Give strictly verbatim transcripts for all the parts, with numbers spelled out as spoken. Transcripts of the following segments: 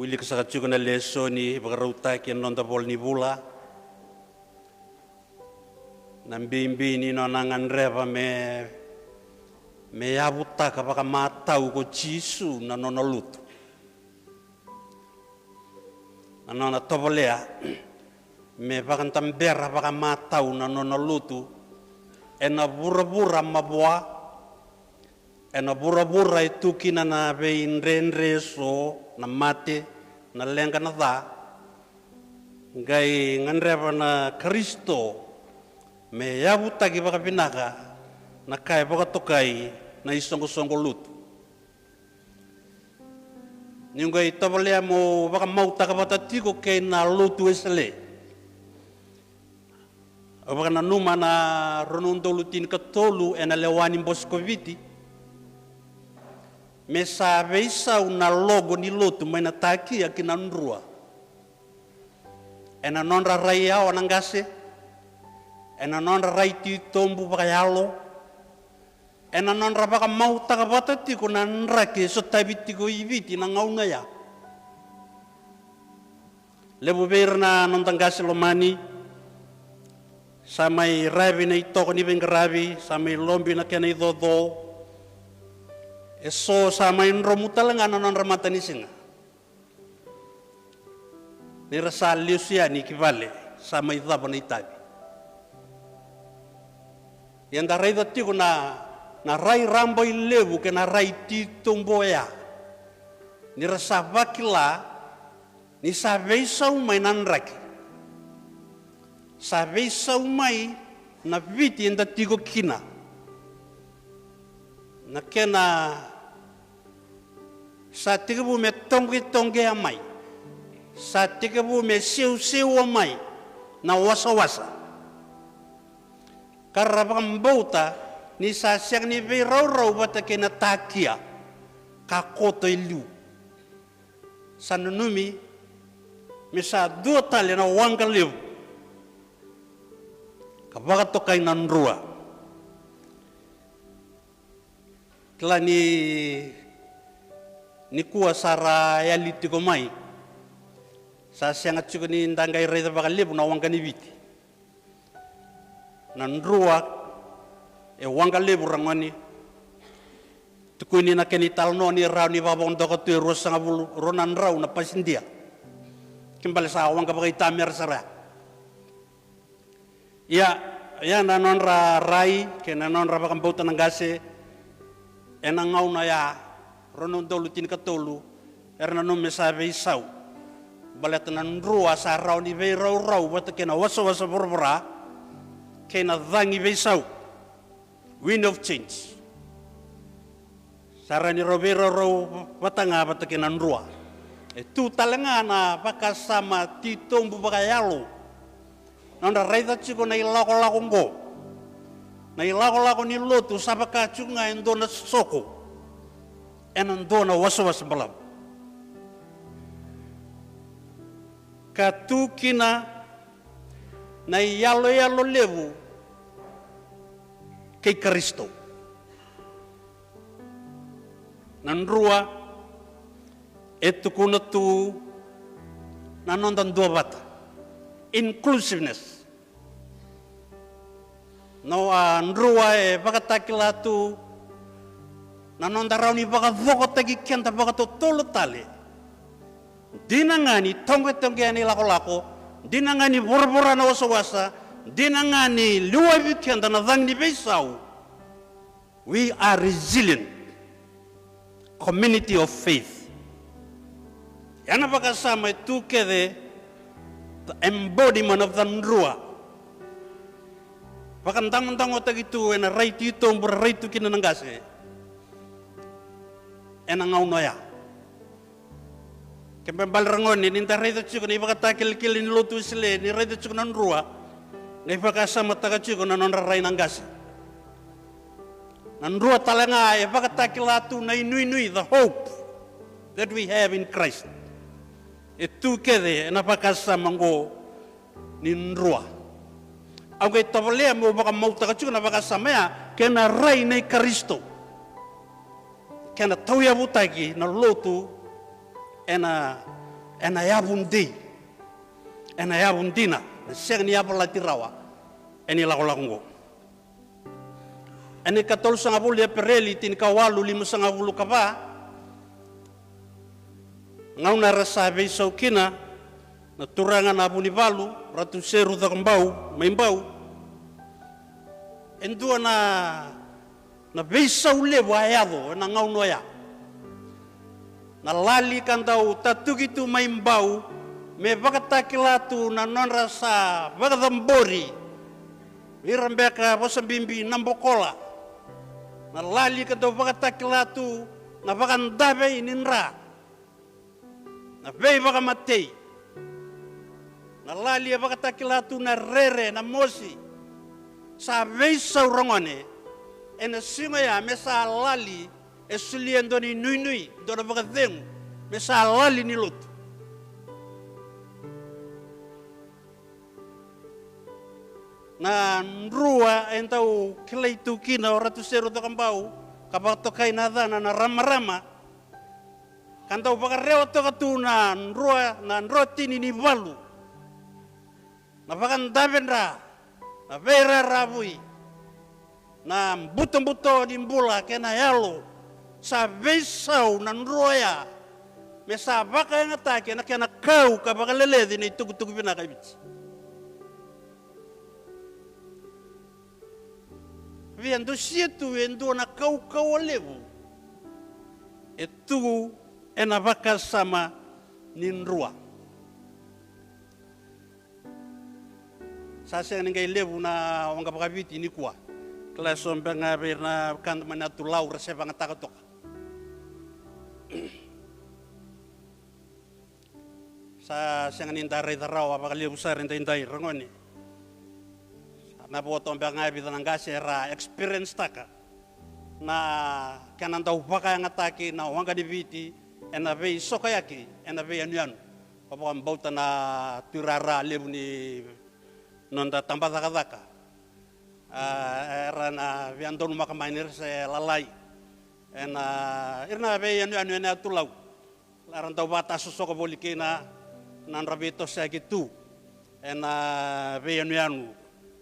Wilika saka tiko na lesoni vakarautaki ena noda vola ni vula. Na bibi ni nona gadreva me, me yavutaka vakamatau ko Jisu na nona lotu. Na nona tovolea me vakadabera vakamatau na nona lotu ena vuravura mavoa, ena vuravura e tu kina na veidredre eso, na mate, na leqa, na ca. Qai gadreva na Karisito me yavutaki vakavinaka na ka e vakatokai na isoqosoqo lotu. Niu qai tovolea meu vakamautaka vata tiko kei na lotu Wesele. Au vakananuma na rua na udolu tinikatolu ena lewa ni Bose ko Viti, me sa veisau na logo ni lotu mai na Takia ki na Drua. Ena nodra rai yawa na qase, ena nodra rai titobu vakayalo, ena nodra vakamautaka vata tiko na draki e sotavi tiko i Viti na gauna ya. Levu vei ira na noda qase lomani sa mai ravi na itoko ni veiqaravi, sa mai lobi na kena icoco. Eso sa mai dromu tale ga na nodra matanisiga. Ni ra sa lesu yani ki vale, sa mai cava na itavi. Ia da raica tiko na, na rai rabailevu kei na rai titobu oya. Ni ra sa vakila ni sa veisau mai na draki. Sa veisau mai na Viti eda tiko kina. Na kena sa tekivu me toqetoqea mai, sa tekivu me seuseua mai na wasawasa. Ka ra vakabauta ni sa sega ni veiraurau vata kei na Takia ka koto e liu. Sa nanumi me sa dua tale na waqa levu ka vakatokai na Drua. Kila ni, nikua sa ra yali tiko mai, sa sega tiko ni da qai raica vakalevu na waqa ni Viti. Na Drua e waqa levu, ragone. Tukuni na kena italanoa ni rawa ni vakavodoka tu e ruasagavulu, rua na drau na pasidia. Ke bale sa waqa vakaitamera sara ya. Ia, ia na nodra rai kei na nodra vakabauta na qase ena gauna ya, rua na udolu tinikatolu, era nanuma me sa veisau. Baleta na Drua sa rawa ni veiraurau vata kei na wasawasa voravora kei na cagi veisau, wind of change. Sa rawa ni rau veiraurau vata ga vata kei na Drua. E tu tale ga na vakasama titobu vakayalo. Nodra raica tiko na ilakolako oqo. Na ilakolako ni lotu sa vaka tiko ga e dua na soko ena dua na wasawasa balavu. Ka tu kina na iyaloyalo levu kei Karisito. Na Drua e tukuna tu na noda duavata, inclusiveness. Na Drua e vakatakila tu na noda rawa ni vakacokotaki keda vakatotolo tale. Dina ga ni toqetoqe na ilakolako, dina ga ni voravora na wasawasa, dina ga ni liwavi keda na cagi ni veisau. We are resilient community of faith. Ia na vakasama e tu kece, the embodiment of the Drua. Vakadagodagotaki tu ena rai titobu ra rai tu kina na qase ena gauna oya. Ke bale, ragone, ni da raica tiko na ivakatakilakila ni lotu Wesele, ni raica tiko na Drua, qai vakasamataka tiko na nodra rai na qase. Na Drua tale ga e vakatakila tu na inuinui, the hope that we have in Christ. E tu kece ena vakasama oqo ni Drua. Au qai tovolea meu vakamautaka tiko na vakasama ya kei na rai nei Karisito. Kena tauyavutaki na lotu ena Ena yavu dei, ena yavu dina, na sega ni yavalati rawa ena ilakolako oqo. Ena ikatolusagavulu ni Epereli, tinikawalu limasagavulu ka va, gauna era sa veisau kina na turaga na Vunivalu, Ratu Seru Cakobau mai Bau, e dua na na veisau levu a yaco ena gauna oya. Na lali ka dau tatuki tu mai Bau me vakatakila tu na nodra sa vakacabori ira beka vosa bibi na bokola. Na lali ka dau vakatakila tu na vakadave ni dra, na veivakamatei. Na lali e vakatakila tu na rere, na mosi. Sa veisau, ragone, ena siga oya me sa lali e solia e dua na inuinui, dua na vakacegu, me sa lali ni lotu. Na drua e dau kilai tu kina o Ratu Seru Cakobau ka vakatokai na yacana na Ramarama. Ka dau vakarewa toka tu na drua, na drotini ni valu, na vakadave dra, na veiraravui, na butobuto ni bula kei na yalo. Sa veisau na drua oya me sa vakayagataki ena kena kau ka vakaleleci na itukutuku vinaka e Viti. Via dusia tu e dua na kaukauwa levu e tu ena vakasama ni drua. Sa sega ni qai levu na waqa vakaviti nikua. Kila, so beka ga vei ira na wekada mai na Yatu Lau ra se vagataka toka. Sa sega ni da raica rawa vakalevu sara edaidai, ragone. Sa na vo toka beka ga e vica na qase era experience taka na kena dau vakayagataki na waqa ni Viti ena veisokoyaki, ena veiyanuyanu. Au vakabauta na tuirara levu ni noda tabacakacaka, a, era na via donumaka mai ni ra se lalai ena, ira na veiyanuyanu ena Yatu Lau. Era dau vakatasosoko voli kina na nodra veitosoyaki tu ena veiyanuyanu,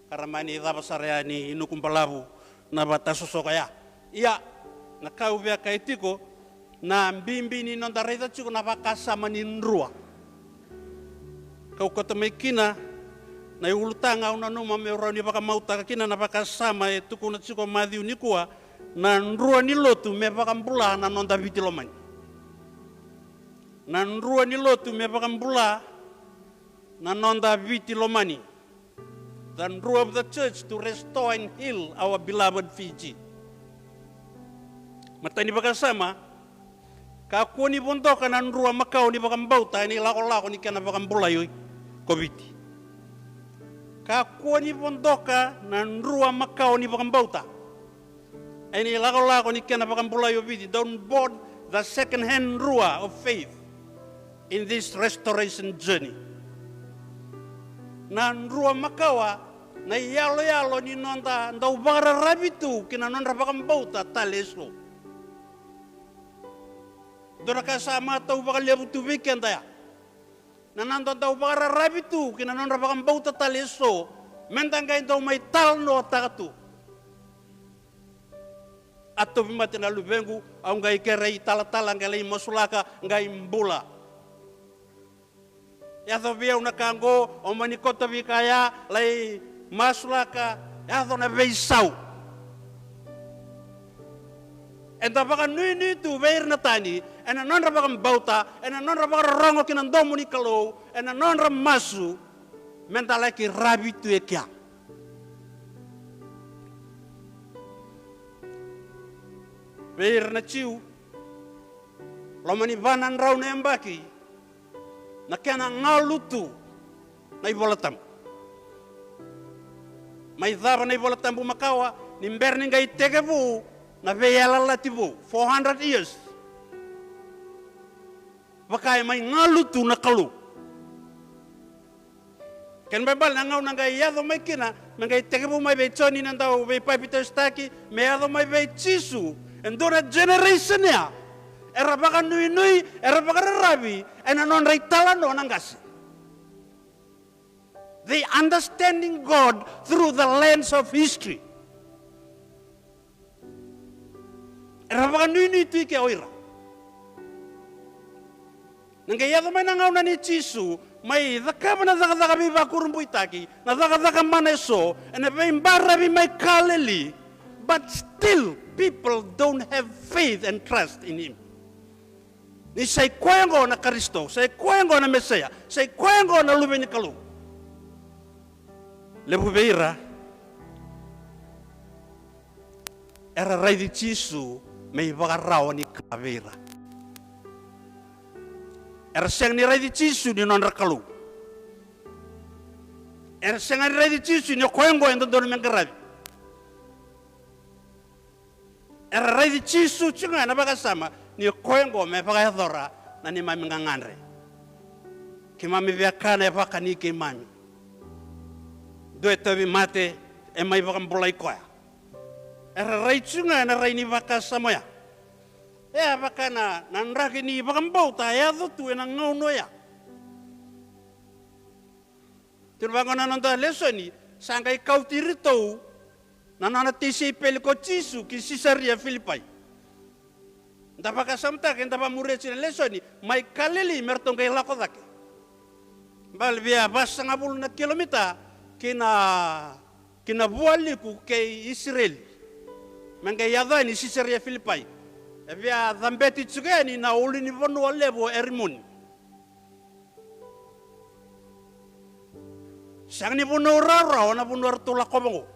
ka ra mani cava sara yani i Nukubalavu na vakatasosoko ya. Ia, na ka au via kaya tiko, na bibi ni noda raica tiko na vakasama ni drua. Kau kauta mai kina na iulutaga au nanuma meu rawa ni vakamautaka kina na vakasama e tukuna tiko o Maciu nikua, na drua ni lotu me vakabula na noda Viti lomani. Na drua ni lotu me vakabula na noda Viti lomani. The drua of the church to restore and heal our beloved Fiji. Matai ni vakasama, kakua ni vodoka na drua makawa ni vakabauta ena ilakolako ni kena vakabulai ko Viti. Kakua ni vodoka na drua makawa ni vakabauta ena ilakolako ni kena vakabulai o Viti. Don't board the second hand drua of faith in this restoration journey. Na drua makawa na iyaloyalo ni noda dau vakararavi tu ki na nodra vakabauta tale eso. Dua na ka sa matau vakalevu tu vei keda ya, na noda dau vakararavi tu ki na nodra vakabauta tale eso, meda qai dau mai talanoataka tu. A tauvimate na luvequ, au qai kerei talatala qai lai masulaka, qai bula. Yaco vei au na ka oqo, au mani kauta vei kaya, lai masulaka, yaco na veisau. Eda vakanuinui tu vei ira na tani ena nodra vakabauta, ena nodra vakarorogo ki na domo ni Kalou, ena nodra masu, meda laki ravi tu e kea. Vei ira na Jiu, loma ni va na drau na yabaki, na kena galu tu na iVola Tabu. Mai cava na iVola Tabu makawa, ni bera ni qai tekivu na veiyalayalati vou, four hundred years. Vaka e mai galu tu na Kalou. Kena ibalebale na gauna qai yaco mai kina, me qai tekivu mai vei Joni na dau veipapitaisotaki, me yaco mai vei Jisu, e dua na generation ya Era vakanuinui, era vakararavi ena nodra italanoa na qase. They understanding God through the lens of history. Era vakanuinui tu i ke o ira. Na qai yaco mai na gauna ni Jisu mai cakava na cakacaka veivakurabuitaki, na cakacaka mana eso, ena veibaravi mai Kalili, but still people don't have faith and trust in him. Ni sa i koya oqo na Karisito, sa i koya oqo na Mesaia, sa i koya oqo na Luve ni Kalou. Levu vei ira era raici Jisu me ivakarawa ni ka vei ira. Era sega ni raici Jisu ni nodra Kalou. Era sega ni raici Jisu ni o koya oqo e dodonu me qaravi. Era raici Jisu tiko ga ena vakasama ni o koya oqo me vakayacora na neimami gagadre. Keimami via kana e vakani keimami. Dua e tauvimate e mai vakabulai koya. Era rai tiko ga ena rai ni vakasama oya. E a vaka na, na draki ni vakabauta e yaco tu ena gauna oya. Tukuna vaqo na noda lesoni, sa qai kauti iratou na nona tisaipeli ko Jisu ki Sisaria Filipai. Da vakasamataka, eda vakamuria tiko na lesoni, mai Kalili me ratou qai lako cake. Bale via vasagavulu na kilomita ki na, ki na vualiku kei Isireli. Me qai yaco yani Sisaria Filipai. E via cabeti tiko yani na ulunivanua levu o Erimoni. Sega ni vanua rawarawa na vanua ratou lakova oqo.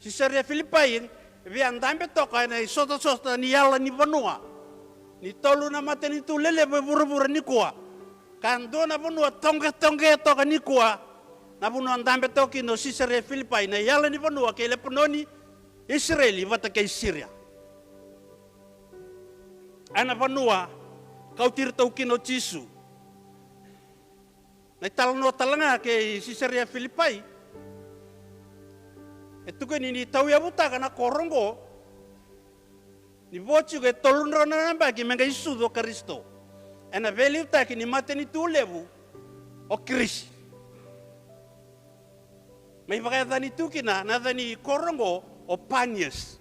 Sisaria Filipai, via dabe toka ena isotasota ni yala ni vanua. Ni tolu na matanitu lelevu e vuravura nikua. Ka dua na vanua toqetoqe toka nikua. Na vanua dabe toka kina o Sisaria Filipai, na yala ni vanua kei Lepanoni, Isireli vata kei Siria. Ena vanua kauti iratou kina o Jisu. Na italanoa tale ga kei Sisaria Filipai. E tukuni ni tauyavutaka na koro oqo. Ni vo tiko e tolu drau na yabaki me qai sucu o Karisito. Ena veiliutaki ni matanitu levu o Kirisi. Mai vakayacani tu kina na yaca ni koro oqo o Panias.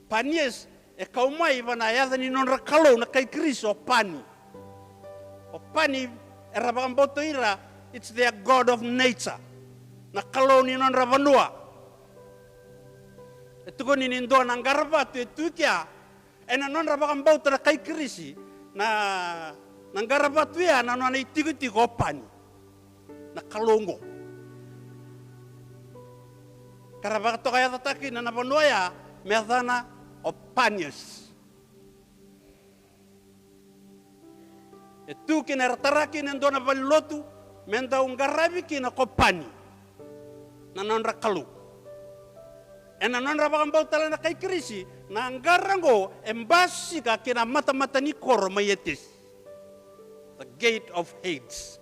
Panias e kau mai va na yaca ni nodra kalou na kai Kirisi o Pani. O Pani era vakabauta ira, it's their god of nature. Na kalou ni nodra vanua. E tukuni ni dua na qaravatu e tu i kea, ena nodra vakabauta na kai Kirisi, na, na qaravatu ya na nona itikotiko o Pani. Na kalou oqo. Ka ra vakatokayacataka kina na vanua ya me yacana o Panias. E tu kina era tara kina e dua na valenilotu me dau qaravi kina ko Pani. Na nodra kalou. Ena nodra vakabauta tale na kai Kirisi, na qara oqo e basika ki na matamata ni koro mai Etesi. The gate of Hades.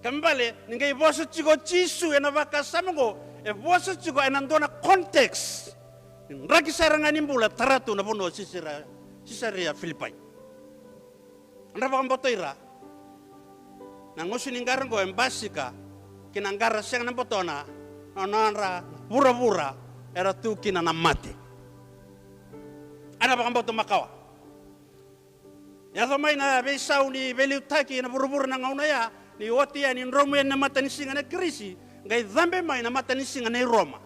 Kena ibalebale, ni qai vosa tiko o Jisu ena vakasama oqo, e vosa tiko ena dua na context. Ni draki sara ga ni bula e tara tu na vanua o Sisaria, Sisaria Filipai. Nodra vakabauta ira. Na gusu ni qara oqo e basika ki na qara sega na botona, na nodra vuravura era tu kina na mate. Ena vakabauta makawa. Yaco mai na veisau ni veiliutaki ena vuravura na gauna ya, ni oti yani, dromu yani na matanisiga na Kirisi, qai cabe mai na matanisiga nei Roma.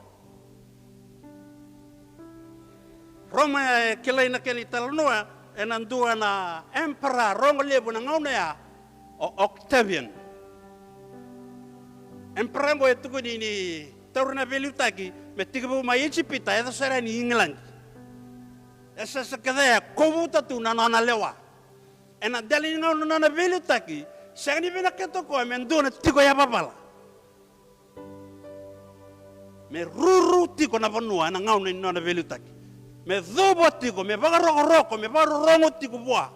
Roma e kilai na kena italanoa ena dua na emperor rogo levu na gauna ya, o Octavian. Emperor oqo e tukuni ni taura na veiliutaki me tekivu mai Ijipita, yaco sara yani i Igiladi. E sa, sa kece e kovuta tu na nona lewa. Ena dela ni gauna na nona veiliutaki, sega ni vinakata o koya me dua na tiko yavavala. Me ruru tiko na vanua ena gauna ni nona veiliutaki. Me cuva tiko, me vakarokoroko, me vakarorogo tiko vua.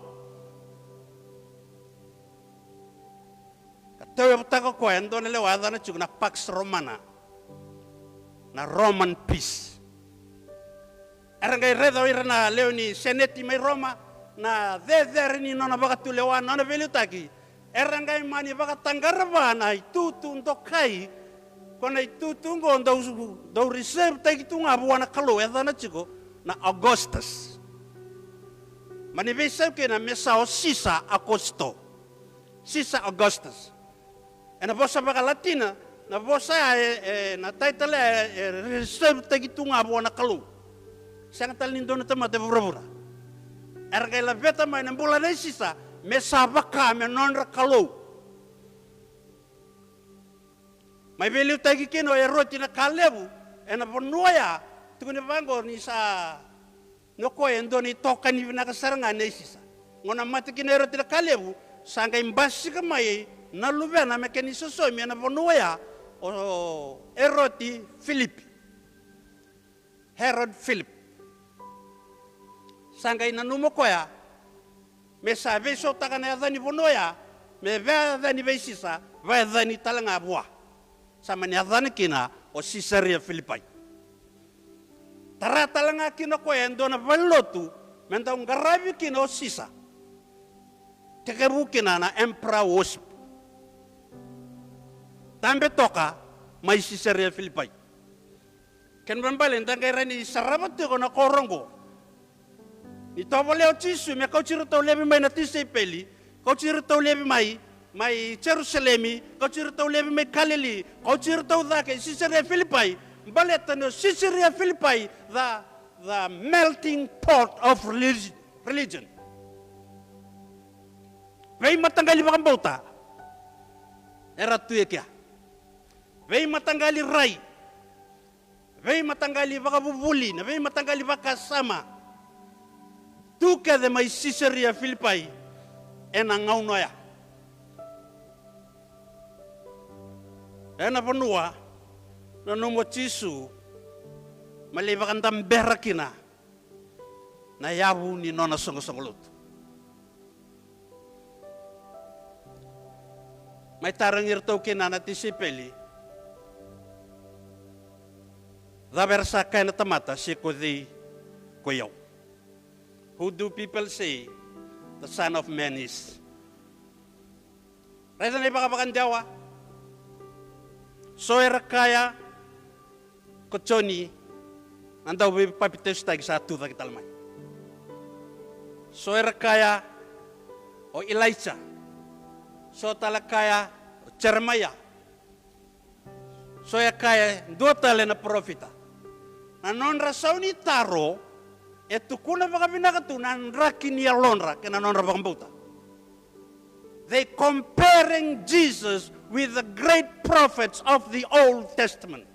Ka tauyavutaka o koya e dua na lewa e yacana tiko na Pax Romana. Na Roman peace. Era qai raica o ira na lewe ni seneti mai Roma, na cecere ni nona vakatulewa, nona veiliutaki, era qai mani vakataqarava na itutu dokai. Ko na itutu oqo dau, dau reserve-taki tu ga vua na Kalou, e yacana tiko na Augustus. Mani veisau kina me sa o Sisa Augusto. Sisa Augustus. Ena vosa vakalatina, na vosa ya e, e, na title ya e, e reserve-taki tu ga vua na Kalou. Sega tale ni dua na tamata e vuravura. Era qai laveta mai na bula nei Sisa me sa vaka me nodra kalou. Mai veiliutaki kina o Eroti na Kalevu ena vanua ya, tukuni vaqo ni sa ni o koya e dua na itokani vinaka sara ga nei Sisa. Gauna mate kina o Eroti na Kalevu, sa qai basika mai na luvena me kena isosomi ena vanua oya, o Eroti Filipi. Herod Philip. Sa qai nanuma o koya me sa veisautaka na yaca ni vanua oya, me vayacani vei Sisa, vayacani tale ga vua. Sa mani yacana kina o Sisaria Filipai. Tara tale ga kina o koya e dua na valenilotu me dau qaravi kina o Sisa. Tekivu kina na emperor worship. Dabe toka mai Sisaria Filipai. Kena ibalebale da qai rawa ni sarava tiko na koro oqo. Ni tovolea o Jisu me kauti iratou laivi mai na tisaipeli, kauti iratou laivi mai, mai Jerusalemi, kauti iratou laivi mai Kalili, kauti iratou cake i Sisaria Filipai, baleta ni o Sisaria Filipai, the, the melting pot of religion, religion. Veimataqali vakabauta era tu e kea. Veimataqali rai. Veimataqali vakavuvuli, na veimataqali vakasama. Tu kece mai Sisaria Filipai ena gauna oya. Ena vanua nanuma o Jisu me lai vakadabera kina na yavu ni nona soqosoqo lotu. Mai tarogi iratou kina na tisaipeli, cava era sa kaya na tamata, se ko cei ko i au? Who do people say the Son of Man is? Raica na ivakavakadewa. So era kaya ko Joni na dauveipapitaisotaki sa tu cake tale mai. So era kaya o Ilaija. So tale kaya o Jeremaia. So e kaya e dua tale na parofita. Na nodra sau ni taro e tukuna vakavinaka tu na draki ni yalodra kei na nodra vakabauta. They comparing Jesus with the great prophets of the Old Testament.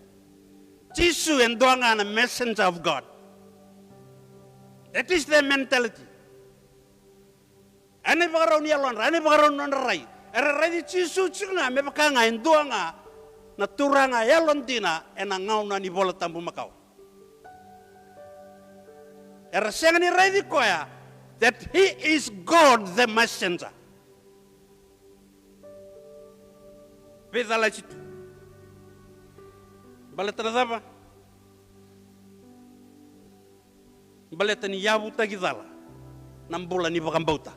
Jisu e dua ga na messenger of God. That is their mentality. Ena ivakarau ni yalodra, ena ivakarau ni nodra rai. Era raici Jisu tiko ga me vaka ga e dua ga na turaga yalodina ena gauna ni Vola Tabu makawa. Era sega ni raici koya that he is God the messenger. Veicalati tu. Baleta na cava? Baleta ni yavutaki cala na bula ni vakabauta.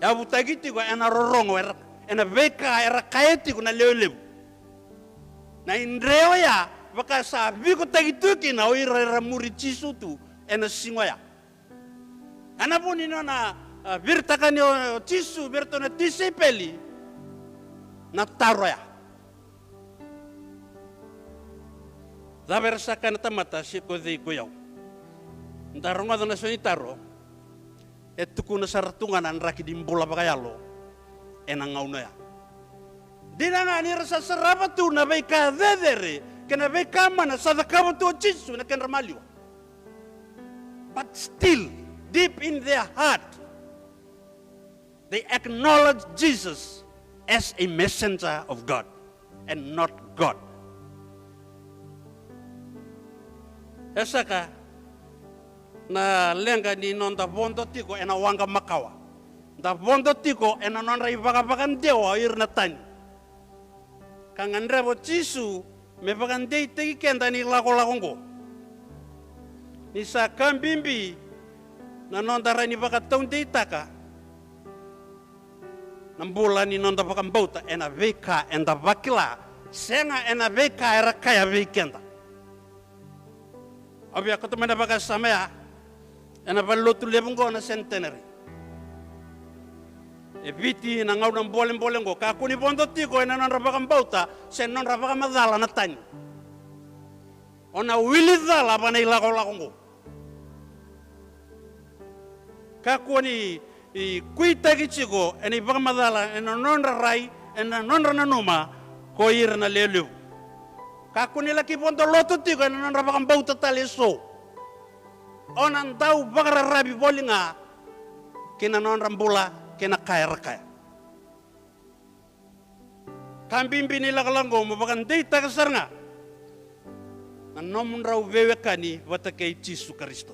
Yavutaki tiko ena rorogo, era, ena veika era kaya tiko na lewe levu. Na idre oya vaka sa vikotaki tu kina o ira era muri Jisu tu ena siga oya. Ena vu ni nona, a, viritaka ni o Jisu vei iratou na tisaipeli na taro oya. Cava era sa kaya na tamata, se ko cei ko i au? Da rogoca na sau ni taro e tukuna sara tu ga na draki ni bula vakayalo ena gauna oya. Dina ga ni ra sa sarava tu na veika cecere kei na veika mana sa cakava tu o Jisu ena kedra maliwa. But still, deep in their heart, they acknowledge Jesus as a messenger of God and not God. E saka na leqa ni noda vodo tiko ena waqa makawa. Da vodo tiko ena nodra ivakavakadewa o ira na tani. Ka gadreva o Jisu me vakadeitaki keda ni lakolako oqo. Ni sa ka bibi na noda rai ni vakataudeitaka na bula ni noda vakabauta ena veika eda vakila, sega ena veika era kaya vei keda. Au via kauta mai na vakasama ya ena valelotu levu oqo na Centenary. E Viti na gauna bolebole oqo, kakua ni vodo tiko ena nodra vakabauta se nodra vakamacala na tani. O na wili cala va na ilakolako oqo. Kakua ni, ni kuitaki tiko ena ivakamacala ena nodra rai, ena nodra nanuma ko ira na lewe levu. Kakua ni laki vodo lotu tiko ena nodra vakabauta tale eso. O na dau vakararavi voli ga ki na nodra bula kei na ka era kaya. Ka bibi ni lakolako oqo mo vakadeitaka sara ga na nomudrau veiwekani vata kei Jisu Karisito.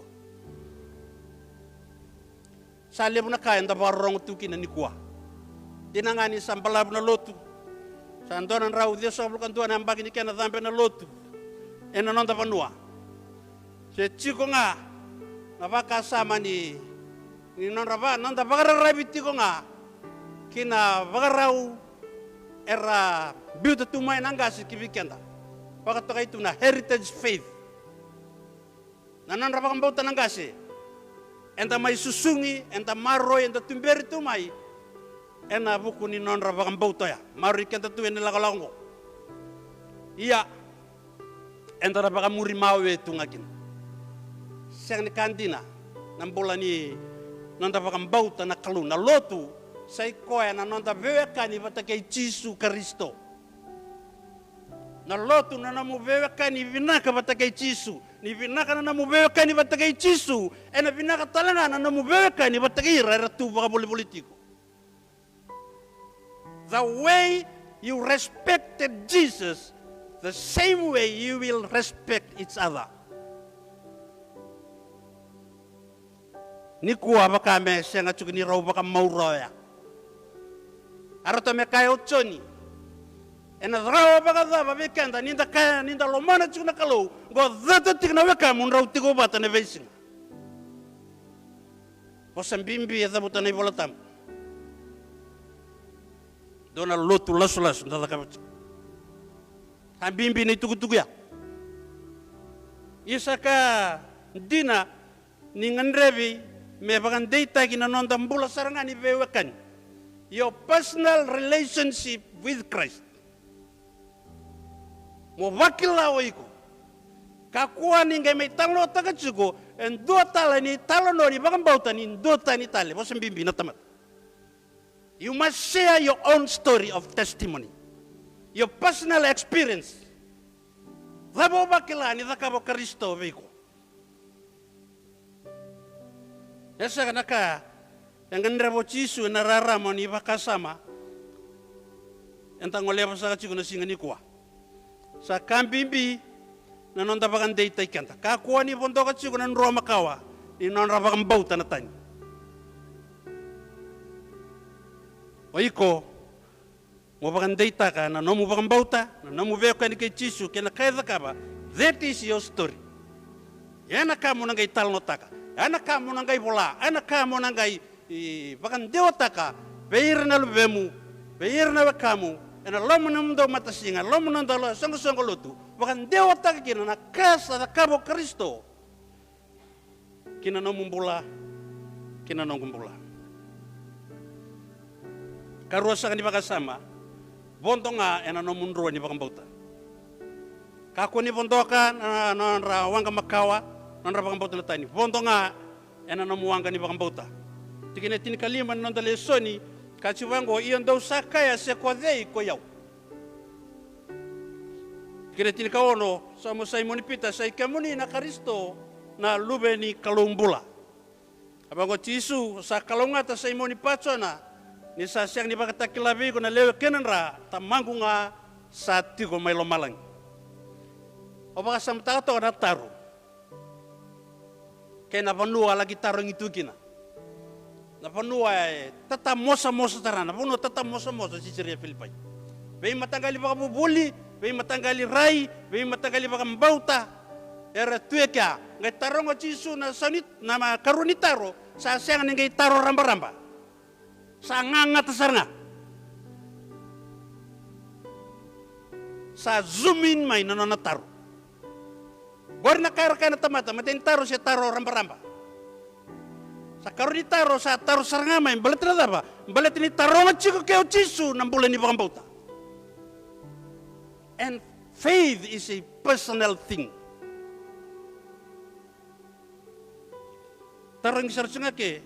Sa levu na ka eda vakarorogo tu kina nikua. Dina ga ni sa balavu na lotu, sa dua na drau ciwasagavulu ka dua na yabaki ni kena cabe na lotu ena noda vanua. Se tiko ga na vakasama ni, ni nodra va, noda vakararavi tiko ga ki na vakarau era biuta tu mai na qase ki vei keda. Vakatokai tu na heritage faith. Na nodra vakabauta na qase, eda mai susugi, eda maroroi, eda tuberi tu mai ena vuku ni nodra vakabauta oya. Maroroi keda tu ena lakolako oqo. Ia, eda na vakamuri mawe tu ga kina. Sega ni ka dina na bula ni noda vakabauta na Kalou. Na lotu sa i koya na noda veiwekani vata kei Jisu Karisito. Na lotu na nomu veiwekani vinaka vata kei Jisu. Ni vinaka na nomu veiwekani vata kei Jisu, ena vinaka tale ga na nomu veiwekani vata kei ira era tu vakavolivoli tiko. The way you respected Jesus, the same way you will respect each other. Nikua vaka me sega tiko ni rau vakamau rawa oya. A rauta me kaya o Joni, ena rawa vakacava vei keda ni da kaya ni da lomana tiko na Kalou, qo cata tiko na wekamu drau tiko vata na veisiga. Vosa bibi e cavuta na iVola Tabu. Dua na lotu lasulasu da cakava tiko. Sa bibi na itukutuku ya. Ia sa ka dina ni gadrevi me vakadeitaki na noda bula sara ga ni veiwekani. Your personal relationship with Christ. Mo vakila o iko. Kakua ni qai mai talanoataka tiko e dua tale ni talanoa ni vakabauta ni dua tani tale. Vosa bibi na tamata. You must share your own story of testimony. Your personal experience. Cava o vakila ni cakava o Karisito vei iko? E sega na ka e gadreva o Jisu ena rarama ni vakasama eda goleva saka tiko na siga nikua. Sa ka bibi na noda vakadeitaki keda. Kakua ni vodoka tiko na drua makawa ni nodra vakabauta na tani. O iko mo vakadeitaka na nomu vakabauta, na nomu veiwekani kei Jisu kei na ka e cakava. That is your story. Ya na ka mo na qai talanoataka, ya na ka mo na qai vola, ya na ka mo na qai, i, vakadewataka vei ira na luvemu, vei ira na wekamu, ena loma ni nomudou matasiga, loma ni noda lo, soqosoqo lotu. Vakadewataka kina na ka sa cakava o Karisito ki na nomu bula, ki na noqu bula. Karua saka ni vakasama, vodo ga ena nomu drua ni vakabauta. Kakua ni vodoka na, na nodra waqa makawa, nodra vakabauta na tani. Vodo ga ena nomu waqa ni vakabauta. Tikina e tinikalima ni noda lesoni, ka tiko vaqo, ia dou sa kaya se ko cei ko i au. Tikina e tinikaono, sauma Saimoni Pita, sa i kemuni na Karisito, na Luve ni Kalou bula. A vaqo o Jisu, sa kalougata Saimoni Pajona, ni sa sega ni vakatakila vei iko na lewe kei na dra, Tamaqu ga sa tiko mai lomalagi. O vakasamataka toka na taro kei na vanua a laki tarogi tu kina. Na vanua e tatamosamosa tara, na vanua tatamosamosa o Sisaria Filipai. Veimataqali vakavuvuli, veimataqali rai, veimataqali vakabauta. Era tu e kea, qai taroga o Jisu na sau ni, na ma-, karua ni taro, sa sega ni qai taro rabaraba. Sa gagata sara ga. Sa zoom in mai na nona taro. Qori na ka era kaya na tamata, matai ni taro se taro rabaraba. Sa karua ni taro, sa taro sara ga mai, baleta na cava? Baleta ni taroga tiko ke o Jisu na bula ni vakabauta. And faith is a personal thing. Tarogi sara tiko ga ke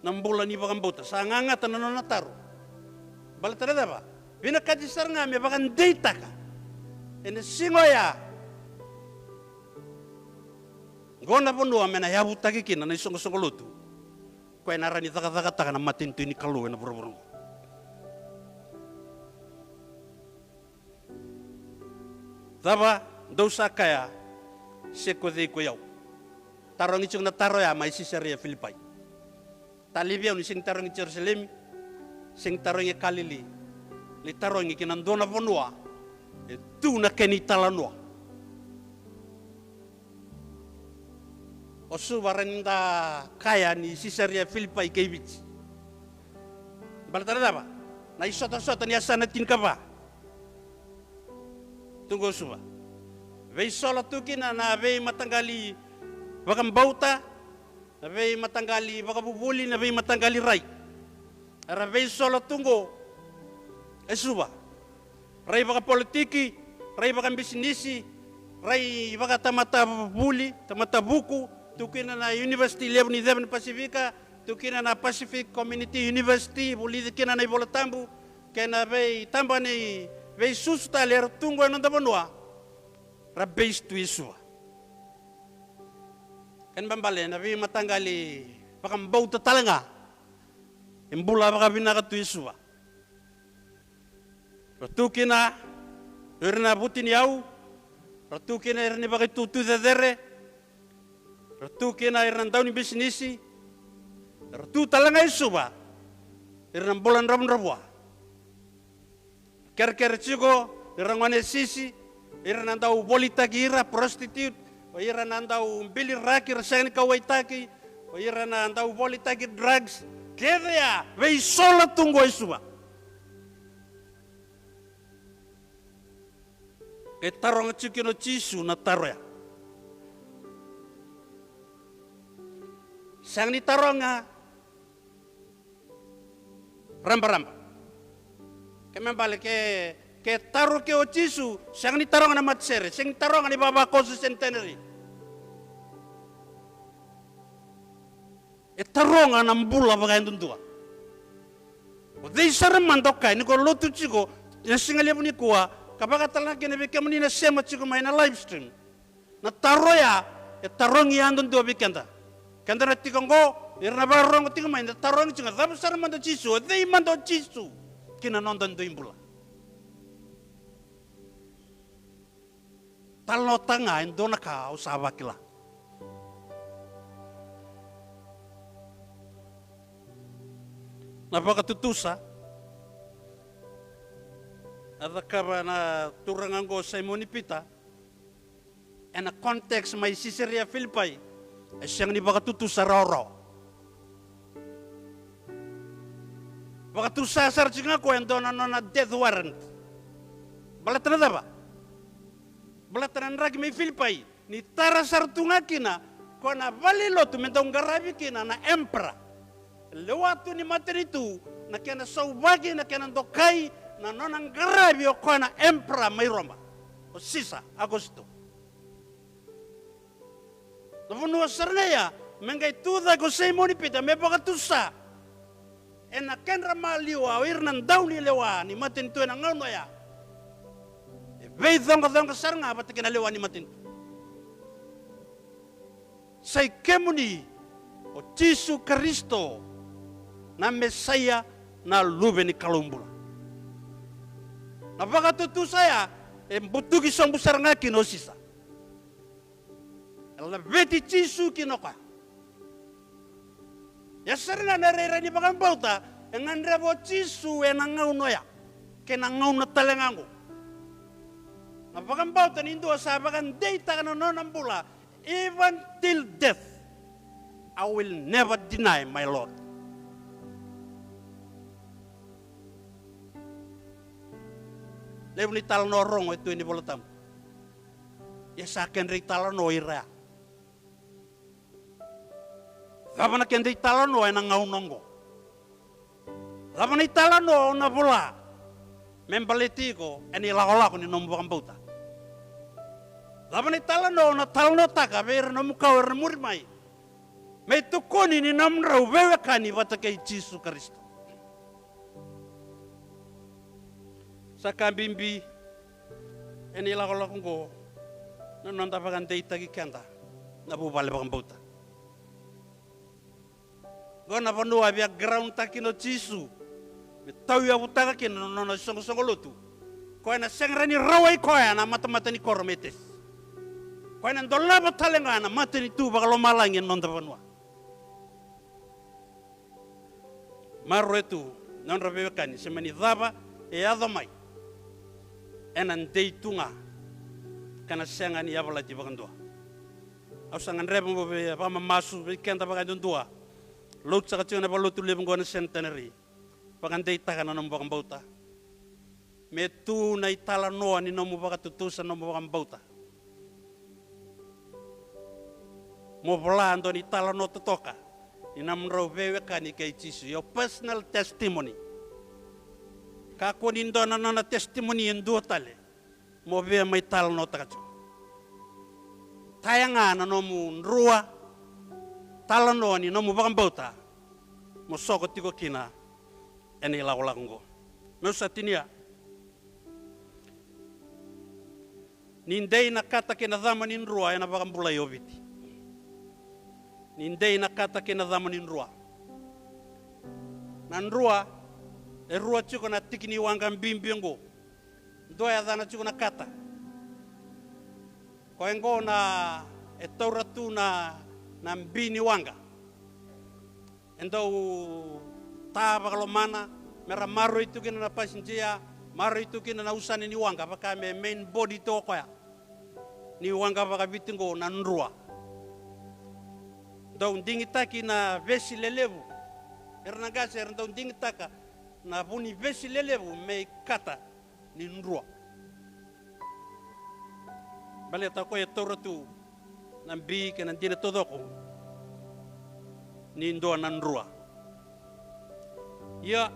na bula ni vakabauta. Sa gagata na nona taro. Baleta na cava? Vinakati sara ga me vakadeitaka ena siga oya. Qo na vanua me na yavutaki kina na isoqosoqo lotu. Koya na rawa ni cakacakataka na matanitu ni Kalou ena vuravura oqo. Cava dou sa kaya, se ko cei ko i au? Tarogi tiko na taro ya mai Sisaria Filipai. Talevi au ni sega ni tarogi Jerusalemi, sega ni tarogi Kalili. Ni tarogi ki na dua na vanua e tu na kena italanoa. O Suva, rawa ni da kaya ni Sisaria Filipai kei Viti. Baleta na cava? Na isotasota ni yasana tinikava. Tu qo o Suva. Veisola tu kina na veimataqali vakabauta, na veimataqali vakavuvuli, na veimataqali rai. Era veisola tu qo e Suva. Rai vakapolitiki, rai vakabisinisi, rai vakatamata vuli, tamata vuku, tu kina na univesiti levu ni ceva ni Pasifika, tu kina na Pacific Community University, vulici kina na iVola Tabu, kei na veitabana ni veisusu tale era tu qo e noda vanua, ra base tu e Suva. Kena ibalebale na veimataqali vakabauta tale ga e bula vakavinaka tu e Suva. Ra tu kina o ira na vutuniyau, ra tu kina ira na vakaitutu cecere, ra tu kina ira na dau ni bisinisi, ra tu tale ga e Suva ira na bula dravudravua. Kerekere tiko ira na gone sisi, ira na dau volitaki ira, prostitute, o ira na dau biliraki, ra sega ni kauwaitaki, o ira na dau volitaki drugs, kece ya veisola tu qo e Suva. E taroga tiko kina o Jisu na taro ya. Sega ni taroga rabaraba. Kena ibalebale ke, ke taro ke o Jisu, sega ni taroga na matasere, sega ni taroga na ivavakoso centenary. E taroga na bula vakayadudua. O cei sara mada o kaya ni ko lotu tiko na siga levu nikua, ka vakatalega kina vei kemuni na sema tiko mai na live stream. Na taro ya e tarogi yadudua vei keda. Keda na tiko qo, ira na vakarorogo tiko mai, da tarogi tiko, cava sara mada o Jisu, o cei mada o Jisu ki na noda dui bula? Talanoataka ga e dua na ka au sa vakila. Na vakatutusa a cakava na turaga oqo o Saimoni Pita, ena context mai Sisaria Filipai, e sega ni vakatutusa rawarawa. Vakatusa sara tiko ga koya e dua na nona death warrant. Baleta na cava? Baleta na draki mai Filipai, ni tara sara tu ga kina, koya na vale ni lotu me dau qaravi kina na emperor. Lewa tu ni matanitu na kena sauvaki, na kena dokai, na nona qaravi o koya na emperor mai Roma, o Sisa Augustus. Na vanua sara ga ya me qai tu cake o Saimoni Pita me vakatusa ena kedra maliwa o ira na daunilewa ni matanitu ena gauna oya. E veicoqacoqa sara ga vata kei na lewa ni matanitu. Sa i kemuni o Jisu Karisito na Mesaia, na Luve ni Kalou bula. Na vakatutusa ya e butuki sobu sara ga kina o Sisa. E laveti Jisu kina o koya. Ia sara ga na rairai ni vakabauta e gadreva o Jisu ena gauna oya kei na gauna tale ga oqo. Na vakabauta ni dua sa vakadeitaka na nona bula, even till death, I will never deny my Lord. Levu ni talanoa rogo e tu ena iVola Tabu. Ia sa kedra italanoa ira ya. Cava na keda italanoa ena gauna oqo? Cava na italanoa o na vola me baleti iko ena ilakolako ni nomu vakabauta? Cava na italanoa o na talanoataka vei ira nomu kawa era muri mai me tukuni ni nomudrau veiwekani vata kei Jisu Karisito? Sa ka bibi ena ilakolako oqo na noda vakadeitaki keda na vuvale vakabauta. Oqo na vanua a via ground-taka kina o Jisu me tauyavutaka kina na nona isoqosoqo lotu. Koya na sega ni rawai koya na matamata ni koro me tesi. Koya na dolava tale ga na matanitu vakalomalagi ena noda vanua. Maroroya tu na nodra veiwekani, se mani cava e yaco mai, ena dei tu ga ka na sega ni yavalati vakadua. Au sa gadreva mo via vakamamasu vei keda vakayadudua. Lotu saka tiko na vakalotu levu oqo na Centenary. Vakadeitaka na nomu vakabauta. Me tu na italanoa ni nomu vakatutusa na nomu vakabauta. Mo vola dua na italanoa totoka ni nomudrau veiwekani kei Jisu, your personal testimony. Kakua ni dua na nona testimony e dua tale mo via mai talanoataka tiko. Taya ga na nomu drua talanoa ni nomu vakabauta mo soko tiko kina ena ilakolako oqo. Meu sa tinia. Ni dei na kata kei na cama ni drua ena vakabulai o Viti. Ni dei na kata kei na cama ni drua. Na drua e rua tiko na tiki ni waqa bibi oqo. Dua e yacana tiko na kata. Koya oqo na e taura tu na, na bi ni waqa. E dau ta vakalomana me ra maroroi tu kina na pasijia, maroroi tu kina na usana ni waqa, vaka me main body tu o koya ni waqa vakaviti oqo na drua. Dau digitaki na vesi lelevu. Era na qase era dau digitaka na vu ni vesi lelevu me ikata ni drua. Baleta o koya e taura tu na bi kei na dina taucoko ni dua na drua. Ia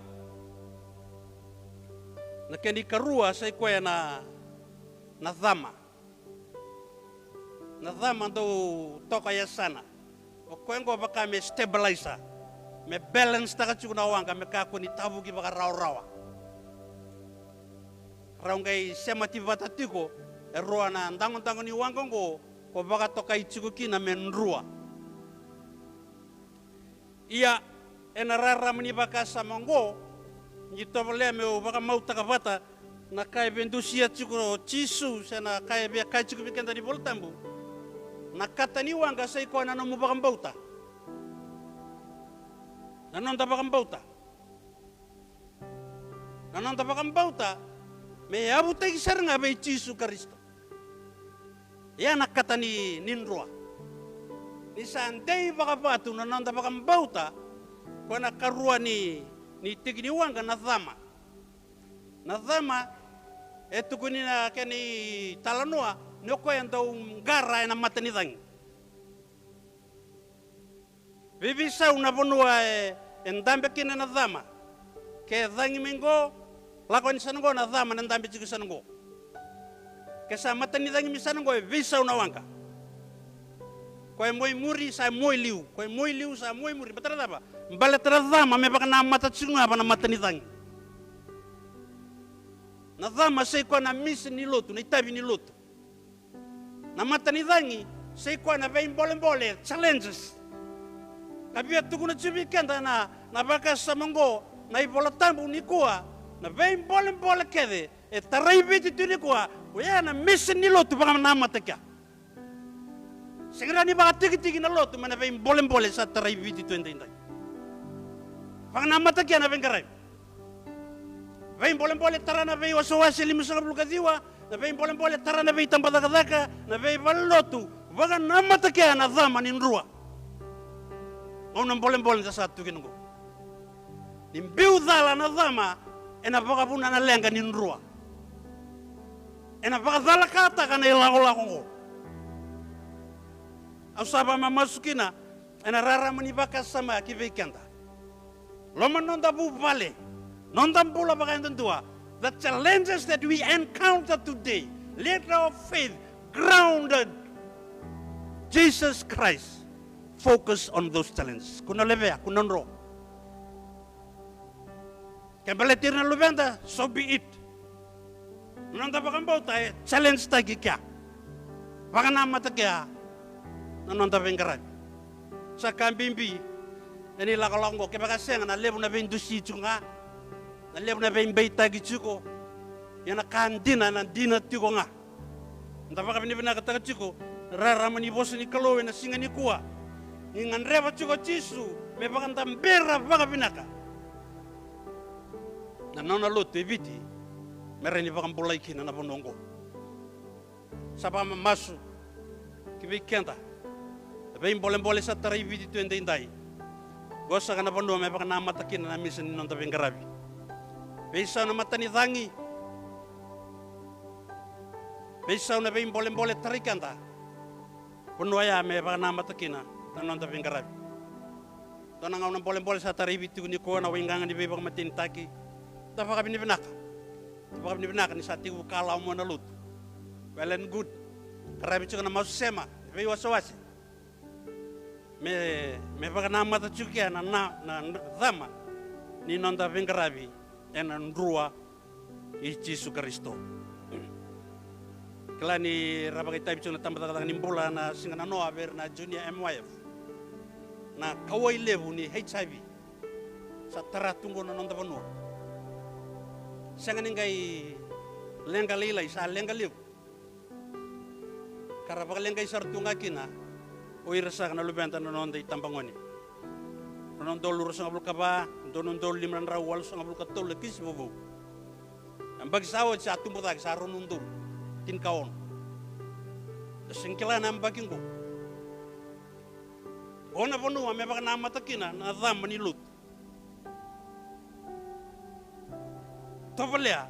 na kena ikarua sa i koya na, na cama. Na cama dau toka e yasana. O koya oqo vaka me stabilizer, me balance-taka tiko na waqa me kakua ni tavuki vakarawarawa. Rau qai semati vata tiko e rua na dagodago ni waqa oqo ko vakatokai tiko kina me drua. Ia ena rarama ni vakasama oqo, ni tovolea meu vakamautaka vata na ka e veidusia tiko o Jisu se na ka e via kaya tiko vei keda na iVola Tabu. Na kata ni waqa sa i koya na nomu vakabauta. Na noda vakabauta. Na noda vakabauta me yavutaki sara ga vei Jisu Karisito. Ia na kata ni, ni drua. Ni sa dei vakavatu na noda vakabauta, koya na karua ni, ni tiki ni waqa na cama. Na cama e tukuni na kena italanoa ni o koya e dau qara ena mata ni cagi. Veiveisau na vanua e, e dabe kina na cama. Ke cagi mai qo, lako yani sana qo na cama na dabe tiko sana qo. Ke sa mata ni cagi mai sana qo e veisau na waqa. Koya e mua i muri sa mua i liu, koya e mua i liu sa mua i muri. Baleta na cava? Baleta na cama me vakanamata tiko ga va na mata ni cagi. Na cama sa i koya na mission ni lotu, na itavi ni lotu. Na mata ni cagi sa i koya na veibolebole, challenges. Ka via tukuna tiko vei keda na, na vakasama oqo na iVola Tabu nikua, na veibolebole kece e tarai Viti tu nikua, oya na mission ni lotu vakanamata kea. Sega ni vakatikitiki na lotu mai na veibolebole sa tarai Viti tu edaidai. Vakanamata kea na veiqaravi. Veibolebole tara na veiwasewase limasagavulu ka ciwa, Na veibolebole tara na veitabacakacaka, na veivalenilotu, vakanamata kea na cama ni drua. Au na bolebole da sa tu kina oqo. Ni biu cala na cama, ena vakavuna na leqa ni drua. Ena vakacalakataka na ilakolako oqo. Au sa vakamamasu kina ena rarama ni vakasama ki vei keda. Loma noda vuvale, noda bula vakayadudua. The challenges that we encounter today, let our faith grounded Jesus Christ. Focus on those challenges. Kua na levea, kua na dro. Ke baleti ira na luveda, so be it. Na noda vakabauta e challenge taki kea. Vakanamata kea na noda veiqaravi. Sa ka bibi ena ilakolako oqo, kevaka sega na levu na veidusi tiko ga, na levu na veibeitaki tiko. Ia na ka dina ena dina tiko ga. Da vakavinavinakataka tiko na rarama ni vosa ni Kalou ena siga nikua. Ni gadreva tiko o Jisu me vakadabera vakavinaka na nona lotu e Viti me rawa ni vakabulai kina na vanua oqo. Sa vakamamasu ki vei keda na veibolebole sa tarai Viti tu edaidai. Oqo saka na vanua me vakanamata kina na misa ni noda veiqaravi. Veisau na matanicagi, veisau na veibolebole tarai keda. Vanua ya me vakanamata kina na noda veiqaravi. Dua na gauna bolebole sa tarai Viti tiko nikua, na waigaga ni veivakamatenitaki. Da vakavinavinaka. Da vakavinavinaka ni sa tekivu kalawa mai na lotu. Well and good. Qaravi tiko na masu sema, veiwasewase. Me, me vakanamata tiko kea na, na, na cama ni noda veiqaravi ena drua i Jisu Karisito. Kila ni ra vakaitavi tiko na tabacakacaka ni bula na siga nanoa vei ira na junior M Y F. Na kauwai levu ni H I V sa tara tu oqo na noda vanua. Sega ni qai leqa lailai, sa leqa levu. Ka ra vakaleqai sara tu ga kina o ira saka na luveda na noda itabagone. Rua na udolu ruasagavulu ka va, dua na udolu lima na drau walusagavulu ka tolu na kisi vovou. Na yabaki sa oti sa tubu cake sa rua na udolu tinikaono. Da sega ni kila na yabaki oqo. Oqo na vanua me vakanamata kina na cama ni lotu. Tovolea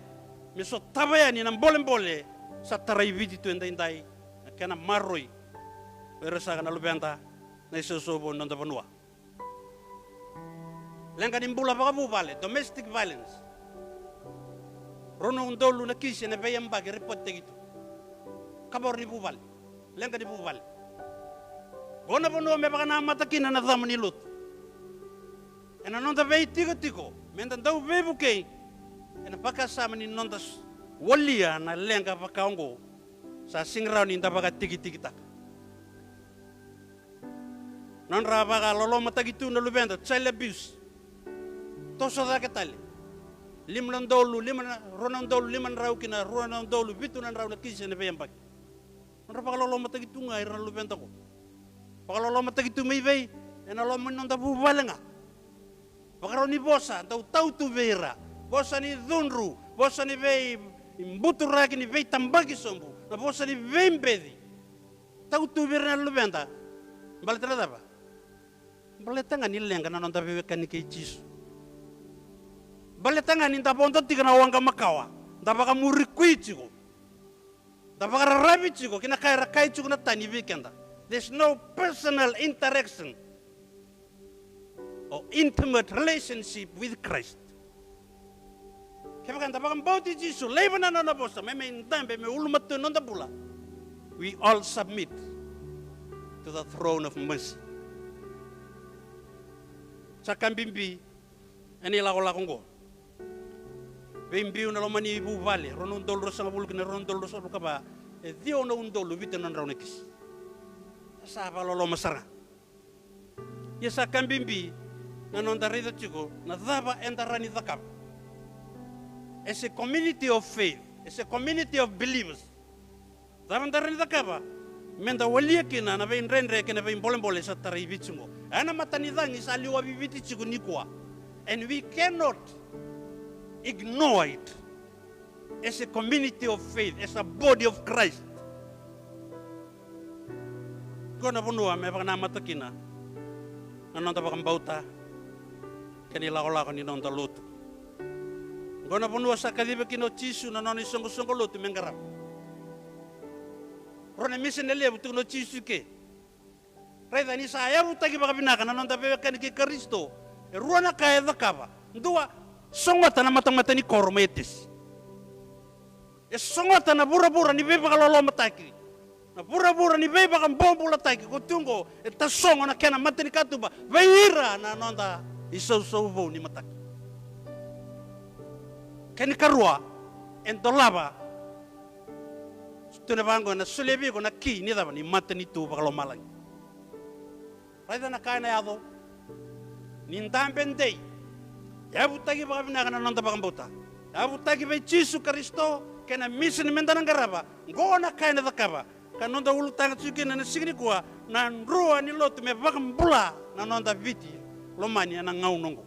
me sotava yani na bolebole sa tarai Viti tu edaidai, na kena maroroi o ira saka na luveda na isausau vou ni noda vanua. Leqa ni bula vakavuvale, domestic violence. Rua na udolu na kisi ena veiyabaki ripotetaki tu. Kavoro ni vuvale, leqa ni vuvale. Oqo na vanua me vakanamata kina na cama ni lotu. Ena noda veitikotiko, meda dau veivukei ena vakasama ni noda s-, walia na leqa vaka oqo. Sa sega ni rawa ni da vakatikitikitaka. Nodra vakalolomataki tu na luveda, child abuse. Toso cake tale. Lima na udolu, lima na, rua na udolu lima na drau ki na rua na udolu vitu na drau na kisi ena veiyabaki. Nodra vakalolomataki tu ga ira na luveda oqo. Vakalolomataki tu mai vei? Ena loma ni noda vuvale ga. Vakarau ni vosa dau tau tu vei ira. Vosa ni cudru, vosa ni veibuturaki, ni veitabaki sobu, na vosa ni veibeci. Tau tu vei ira na luveda. Baleta na cava? Baleta ga ni leqa na noda veiwekani kei Jisu. Baleta ga ni da vodo tiko na waqa makawa, da vakamuri kui tiko, da vakararavi tiko ki na ka era kaya tiko na tani vei keda. There's no personal interaction or intimate relationship with Christ. Kevaka eda vakabauti Jisu, laiva na nona vosa me mai dabe me ulumatua ena noda bula, we all submit to the throne of mercy. Sa ka bibi ena ilakolako oqo. Veibiu na loma ni vuvale, rua na udolu ruasagavulu ki na rua na udolu ruasagavulu ka va, e ciwa na udolu vitu na drau na kisi. Sa vakaloloma sara ga. Ia sa ka bibi na noda raica tiko na cava eda rawa ni cakava as a community of faith, as a community of believers. Cava eda rawa ni cakava meda walia kina na veidredre kei na veibolebole sa tarai Viti oqo? Ena matanicagi sa liwavi Viti tiko nikua. And we cannot ignore it. as a community of faith, as a body of Christ. Qo na vanua me vakanamata kina na noda vakabauta kei na ilakolako ni noda lotu. Qo na vanua sa kaciva kina o Jisu na nona isoqosoqo lotu me qarava. Rua na misini lelevu tukuna o Jisu ke. Raica ni sa yavutaki vakavinaka na noda veiwekani kei Karisito. E rua na ka e cakava. Dua, sogota na matamata ni koro mai Etesi. E sogota na vuravura ni veivakalolomataki. Na vuravura ni veivakabobulataki ko tu oqo, e tasogo na kena matanikatuba vei ira na noda isausau vou ni mataka. Kena ikarua, e dolava. Tukuna vaqo, na solia vei iko na ki ni cava, ni matanitu vakalomalagi. Raica na ka ena yaco. Ni dabe dei. Yavutaki vakavinaka na noda vakabauta. Yavutaki vei Jisu Karisito kei na misini meda na qarava. Qo na ka ena cakava. Ka noda ulutaga tiko kina na siga nikua, na drua ni lotu me vakabula na noda Viti lomani ena gauna oqo.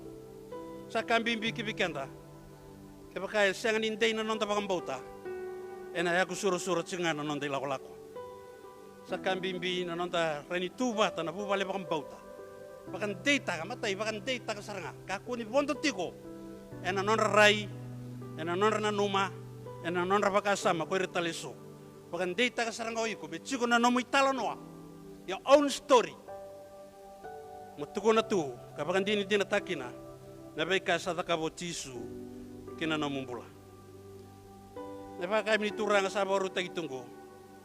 Sa ka bibi ki vei keda. Kevaka e sega ni dei na noda vakabauta, ena yaku surasura tiko ga na noda ilakolako. Sa ka bibi na noda rai ni tu vata na vuvale vakabauta. Vakadeitaka, matai, vakadeitaka sara ga. Kakua ni vodo tiko ena nodra rai, ena nodra nanuma, ena nodra vakasama ko ira tale eso. Vakadeitaka sara ga o iko me tiko na nomu italanoa, your own story. Mo tukuna tu ka vakadinadinataka kina na veika sa cakava o Jisu ki na nomu bula. Na vakayakavi ni Turaga sa vakarautaki tu oqo,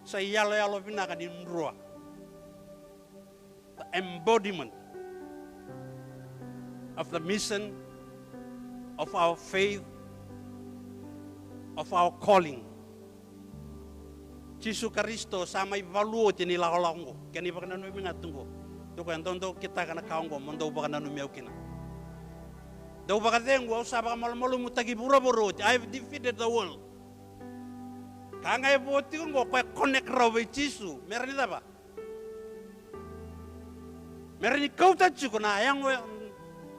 sa iyaloyalo vinaka ni drua. The embodiment of the mission, of our faith, of our calling. Jisu Karisito sa mai valu oti ena ilakolako oqo, kena ivakananumi ga tu oqo. Dou koya dou dau kitaka na ka oqo mo dou vakananumi au kina. Dou vakacegu, au sa vakamalumalumutaki vuravura oti. I have defeated the world. Ka ga e vo tiko oqo, koya connect rawa vei Jisu. Mera ni cava? Mera ni kauta tiko na yago,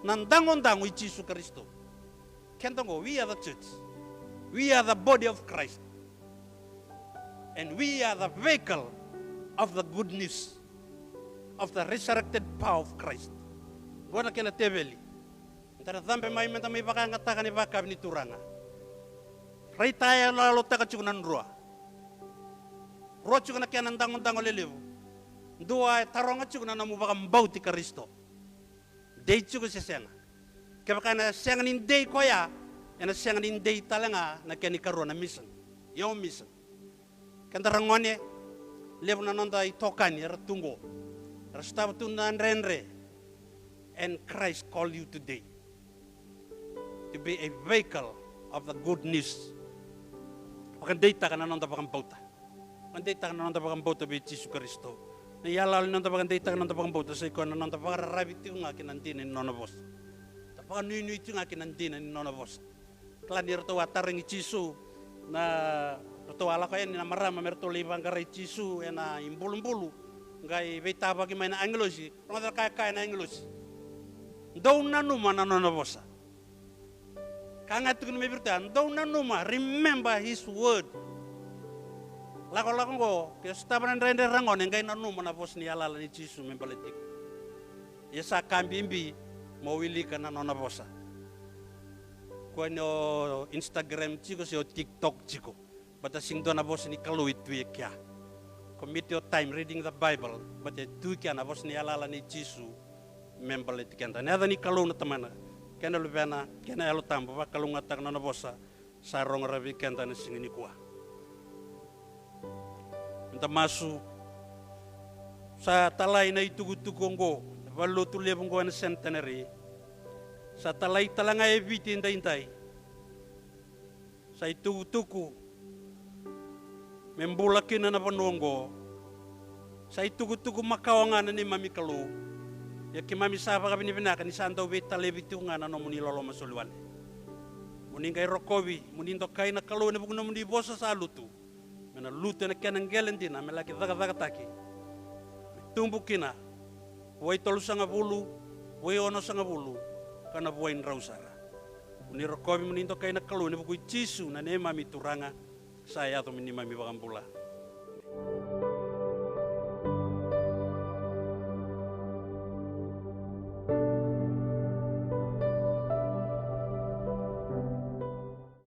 na dagodago i Jisu Karisito. Keda oqo, we are the church. We are the body of Christ. And we are the vehicle of the good news of the resurrected power of Christ. Qo na kena teveli. Da na cabe mai meda mai vakayagataka na ivakayakavi ni Turaga. Raitayaloyalotaka tiko na drua. Rua tiko na kena dagodago lelevu. Dua, e taroga tiko na nomu vakabauti Karisito. Dei tiko se sega. Kevaka ena sega ni dei koya, ena sega ni dei tale ga na kena ikarua, na mission. Your mission. Keda ragone, levu na noda itokani era tu qo. Era sotava tu na dredre. And Christ call you today to be a vehicle of the good news. Vakadeitaka na noda vakabauta. Vakadeitaka na noda vakabauta vei Jisu Karisito. Na iyaloyalo ni noda vakadeitaka na noda vakabauta sa i koya na noda vakararavi tiko ga ki na dina ni nona vosa. Da vakanuinui tiko ga ki na dina ni nona vosa. Kila ni ratou a tarogi Jisu, na ratou a lako yani na marama me ratou lai vaqarai Jisu ena ibulubulu, qai veitavaki mai na agilosi. Rogoca na ka e kaya na agilosi. Dou nanuma na nona vosa. Ka ga e tukuni mai vei iratou ya, dou nanuma, remember his word. Lakolako oqo, ke sotava na dredre ragone, qai nanuma na vosa ni yalayala nei Jisu me baleti iko. Ia sa ka bibi mo wilika na nona vosa. Kua ni o Instagram tiko se o TikTok tiko. Baleta sega ni dua na vosa ni Kalou e tu e kea. Commit your time reading the Bible, baleta e tu e kea na vosa ni yalayala nei Jisu me baleti keda. Ena yaca ni Kalou na Tamana, kei na Luvena, kei na Yalo Tabu, vakalougatataka na nona vosa sa rogo rawa vei keda ena siga nikua. Meda masu. Sa talai na itukutuku oqo, na valelotu levu oqo ena Centenary. Sa talai tale ga e Viti edaidai. Sa itukutuku me bula kina na vanua oqo. Sa itukutuku makawa ga na neimami Kalou. Ia keimami sa vakavinavinaka ni sa dau veitalevi tiko ga na nomuni loloma soli wale. Mo ni qai rokovi, mo ni dokai na Kalou ena vuku ni nomuni vosa sa lutu. Me na lutu ena kena qele dina, me laki cakacakataki. Me tubu kina. Vuai tolusagavulu, vuai onosagavulu, ka na vuai drau sara. Mo ni rokovi, mo ni dokai na Kalou, ena vuku i Jisu na neimami Turaga, sa yaco me neimami iVakabula.